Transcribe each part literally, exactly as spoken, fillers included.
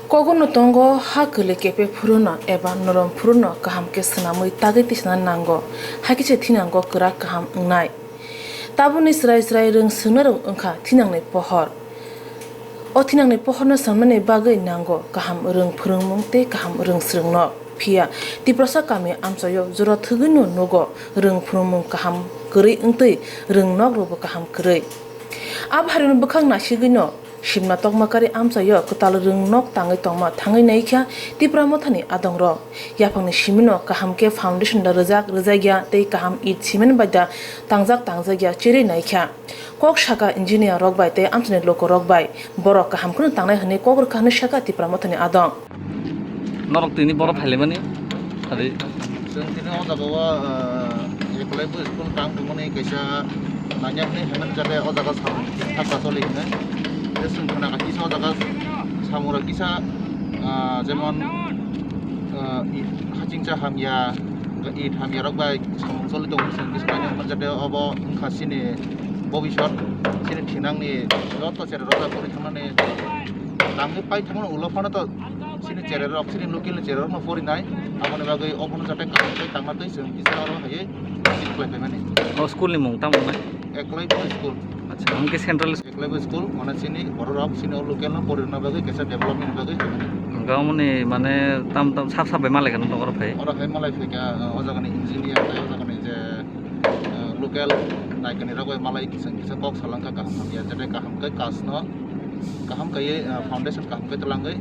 Kogono tongo, ha kwlwi kepek phuruno eba norom phuruno kaham khe swnamwi tagwi tisana nango, hakhe se thinango kwrak kaham wngnai. Tabukni chwrai chwrai rwng swngnairok wngkha thinangni pohor. O thinangni pohorno swnamnani bagwi nango kaham rwng phwrwngmung tei kaham rwng swrwngno. Phiya Tiprasa kami amchaio jora thwgwino nugo rwng phwrwngmung kaham kwrwi wngtwi rwng nok rwbo kaham kwrwi. Abo hairokni bwkhak nasigwino Simna Tokmakari amchaio kwtal rwng nok tangwi tongma thangwi naikha Tipra Mothani adongrok. Yaphangni simino kaham khe foundation da rwjak rwjakya tei kaham it cement bai da tangjak tangjakya cherwi naikha. Kok saka engineer rok bai tei amchaini lukurok bai borok kaham kheno tangnai hwnwi kok rwkha hwnwi sakha Tipra Mothani adong. Norok tini borok phailaimani, adi. Chwng tini o jaga o, ah, Eklavya school tang tongmani kaisa nangya hwnwi himani jate o jaga samung thangka choli hwnwi. Tei chwng khna kha kisa o jaga samung rok kisa, ah, jemon, ah, i-, hachingcha hamya, it hamya rok bai samung choli tongo chwng kisa nangya hwnmani jate obo wngkha chini bobisot, chini thinangni joto cherai rok bai pori thangmani tangwi pai thangmani ulo phano to. Chini cherai rok, chini local ni cherai rok no pori nai, aboni bagwi obono jate kaham khe tangma twi chwng kisa aro hai chini khlai phaimani. O school ni mung tamo wngnai? Eklavya school. Acha, hwnkhe central. Eklavya school, mane chini borok rok, chini o local no pori rwna bagwi, kaisa development ni bagwi. Hwnkhe omoni mane tam tam sap sap bai malai kha nw oro phai? Oro hai malai phaikha, o jaga ni engineer, o jaga ni je, eh, local naikani rok bai malai kisa kisa kok salangkha kaham hamya, jate kaham khe kas no. Kaham kaiwi, ah, foundation kaham khe twlangwi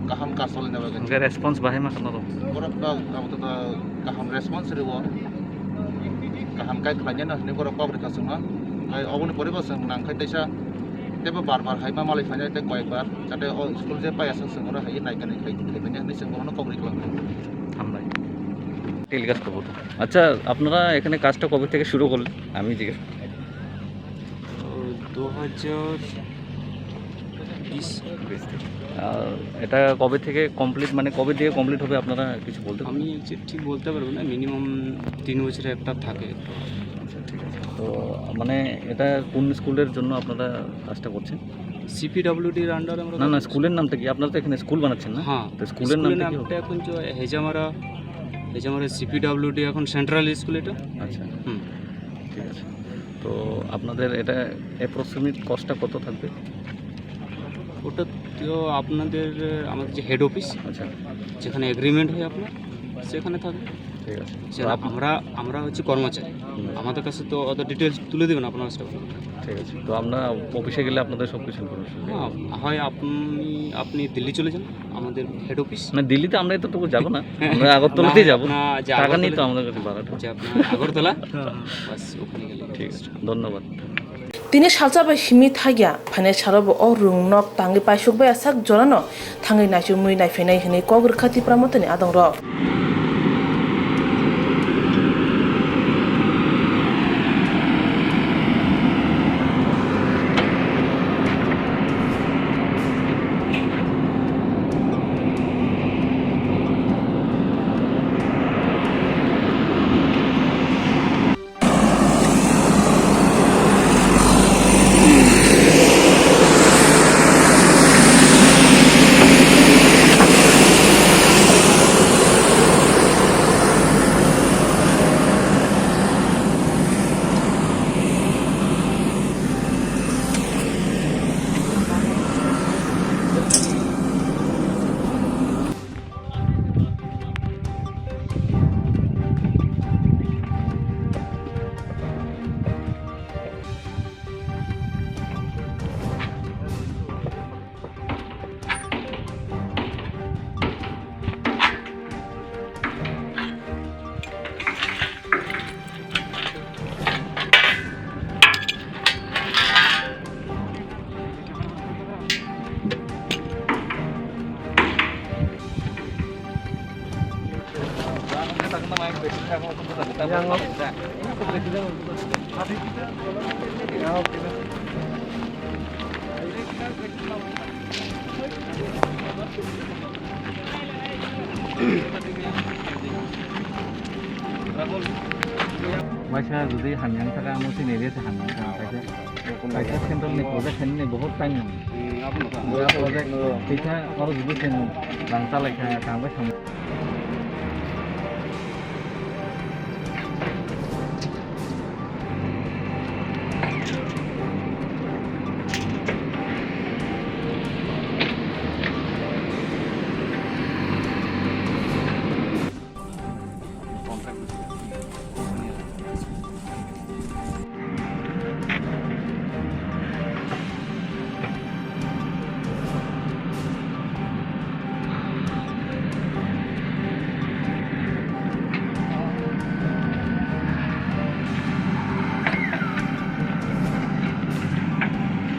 kaham kasolina bagwi. Hwnkhe response bahai ma kheno rw? Borok ba, abo to da kaham response rwo. Kaham kai khlainai no hinwi borok kok rwkha chwngno. Khai oboni pore bo chwng nang khai teisa teibo bar bar hai ma malai phainai tei koyek bar. Jate o school je pai aswk chwng oro hai naikani khai, khai manya hinwi chwng bono kok rwkha. Hambai. Telecast করবো তো। আচ্ছা, আপনারা এখানে কাজটা কবে থেকে শুরু করলেন? আমি জিজ্ঞেস ও, দু হাজার বিশ। আর এটা কবে থেকে কমপ্লিট, মানে কবে দিয়ে কমপ্লিট হবে আপনারা কিছু বলতে পারবেন? আমি ঠিক বলতে পারবো না, মিনিমাম তিন বছরে একটা থাকে। আচ্ছা, ঠিক আছে। তো মানে এটা কোন স্কুলের জন্য আপনারা কাজটা করছেন? সিপিডাব্লিউডির আন্ডারে আমরা না, না, কাজ করছি। স্কুলের নামটা কি? আপনারা তো এখানে স্কুল বানাচ্ছেন না? হ্যাঁ, তো স্কুলের স্কুলের নামটা কি হবে? নামটা এখন যে হেজামারা, হেজামারা সিপিডাব্লিউডি এখন সেন্ট্রাল স্কুল এটা। আচ্ছা। হুম। ঠিক আছে। তো আপনাদের এটা অ্যাপ্রক্সিমেট কস্টটা কত থাকবে? ওটা তো আপনাদের, আমাদের যে হেড অফিস, আচ্ছা। যেখানে এগ্রিমেন্ট হয় আপনার, সেখানে থাকে। ঠিক আছে। সেটা তো আপ- আমরা, আমরা হচ্ছে কর্মচারী, হুম। আমাদের কাছে তো অত ডিটেলস তুলে দেবেন আপনার কাছে। ঠিক আছে, তো আমরা অফিসে গেলে আপনাদের সব কিছু ইনফরমেশন দেবো। হ্যাঁ, হয় আপনি, আপনি দিল্লি চলে যান, আমাদের হেড অফিস। না, দিল্লিতে আমরা এতটুকু যাবো না, আমরা আগরতলাতেই না, যাবো। না, যে টাকা নেই তো আগরতলা, আমাদের কাছে ভাড়াটা। যে আপনার আগরতলা, হ্যাঁ, হ্যাঁ। বাস, ওখানে গেলে। ঠিক আছে, ধন্যবাদ। Tini salsa bai simi thagya, phainai salo bo o rwng nok tangwi paisuk bai asak jorano thangwi naichomwi naiphainai hwnwi kok rwkha Tipra Mothani adongrok. Waisa jodi hamya wng kha khe, amo chini area se hamya wng kha, kaisa, kaisa central ni project khainani bahut time nango. Project kita kalau dulu kan langsa lagi kan sampai sama.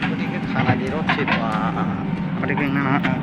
Odi khe khana di rw se ba. Odi khe wngna na.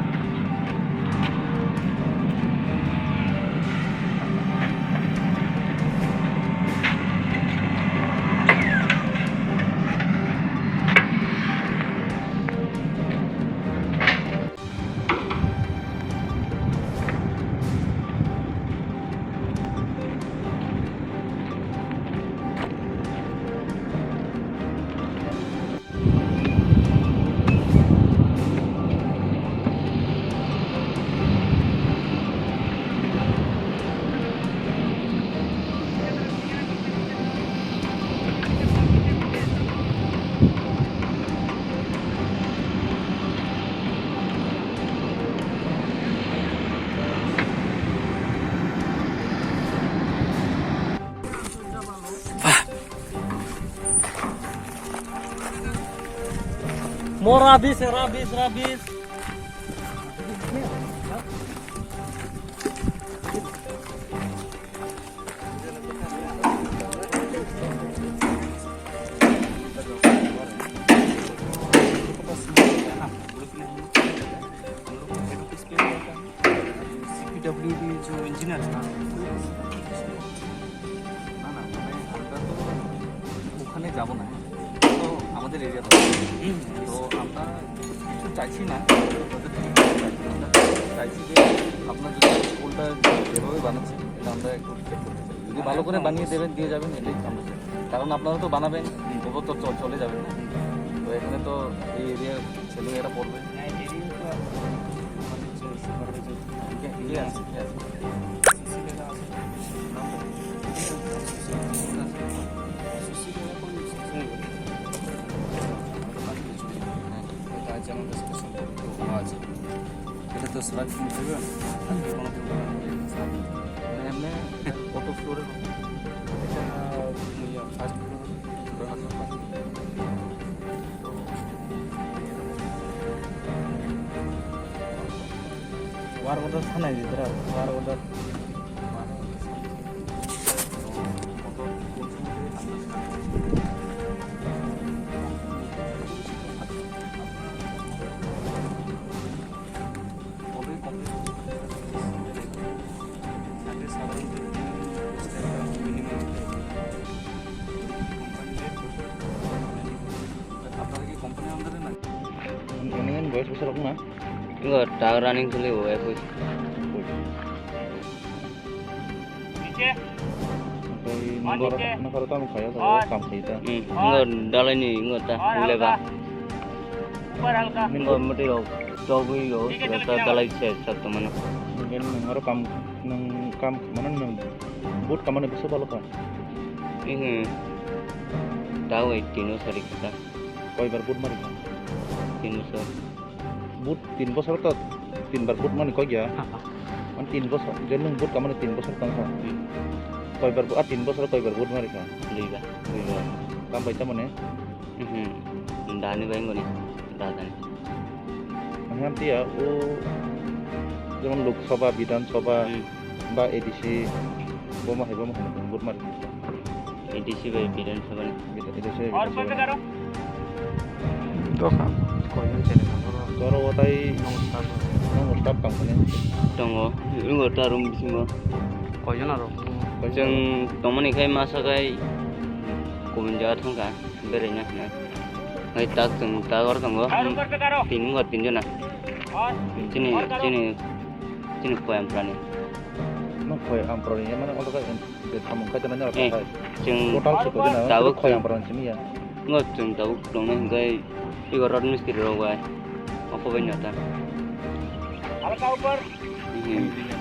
More rubbish, rubbish, rubbish. CPWD जो इंजीनियर था, ना, ना, মানে আমরা তো ওখানে যাব না, তো আমাদের এরিয়াতে। তো আমরা কিছু চাইছি না, আমরা চাইছি যে আপনার যদি স্কুলটা যেভাবে বানাচ্ছেন, এটা আমরা একটু চেক করতে চাই। যদি ভালো করে বানিয়ে দেবেন, দিয়ে যাবেন, এটাই আমরা চাই। কারণ আপনারা তো বানাবেন, তবু তো চ-, চলে যাবেন না। তো এখানে তো এই এরিয়ার ছেলেমেয়েরা পড়বে। হ্যাঁ, এরিয়া তো আমাদের যে সুপারভাইজার, কে, কে আছে? কে আছে? সিসি লেখা আছে। সিসি লেখা কোন সিসি? হ্যাঁ। এটা আছে আমার কাছে সম্পর্ক আছে। এটা তো সারা দিন থাকবে না? আজকে কোনো দিন বলা নেই, সারা দিন। মানে এমনি কত ফ্লোরের? এটা, yeah, first floor. Work order thanai di, bra, work order. Ini kan boys besar aku na. Enggak, tahu running sih, Bo, ya, Bo. Oke, nomor, nomor tamu kaya, tahu kam kita. Hmm, enggak, dalai ni, enggak, ta, boleh, Bo. Enggak, mesti lo, tahu, yo, sudah dalai saya, satu mana. Mungkin nomor kamu, nang kam, mana nang, boot kamu ni bisa balo kan? Ini, tahu, eh, tino sari kita. Koibar boot mari kan? Tino sari. Boot tin bosor to tin bar boot mani kok ya. Man tin bosor, je nung boot kamani tin bosor tong kha. Hmm. Koibar bo-, ah, tin bosor koibar boot mari kha. Duibar. Duibar. Kam bai tamone? Mhm. Dani bai ngoni. Dadani. Mane am tiya o jemon Lok Sabha, Bidhan Sabha, hmm, ba A D C, bo ma hai bo ma hai boot mari. A D C bai Bidhan Sabha ni. Bidhan, A D C bai Bidhan Sabha ni. Doka. Koijon chele tongo? Toro o tai nongo staff rok. Nongo staff tong khe ne? Tongo. Ringo ta room bisingo. Koijon aro? Koijon? Chwng tongmani khai masa khai kubun jaga thangkha beraina hwnwi. Hai tak chwng tak oro tongo. Tin wngkha tin jona. Chini, chini, chini Koyamprani. No Koyamprani, mane oro khe. Je samung kaitor nani rok Eh, khai. Chwng Total se koi jana, tabuk khoi chwng, amprang simi ya. Ngo chwng tabuk tongnai hwnkhe ego rod mistri rok bai. O Win nata. Halka upar. Mhm.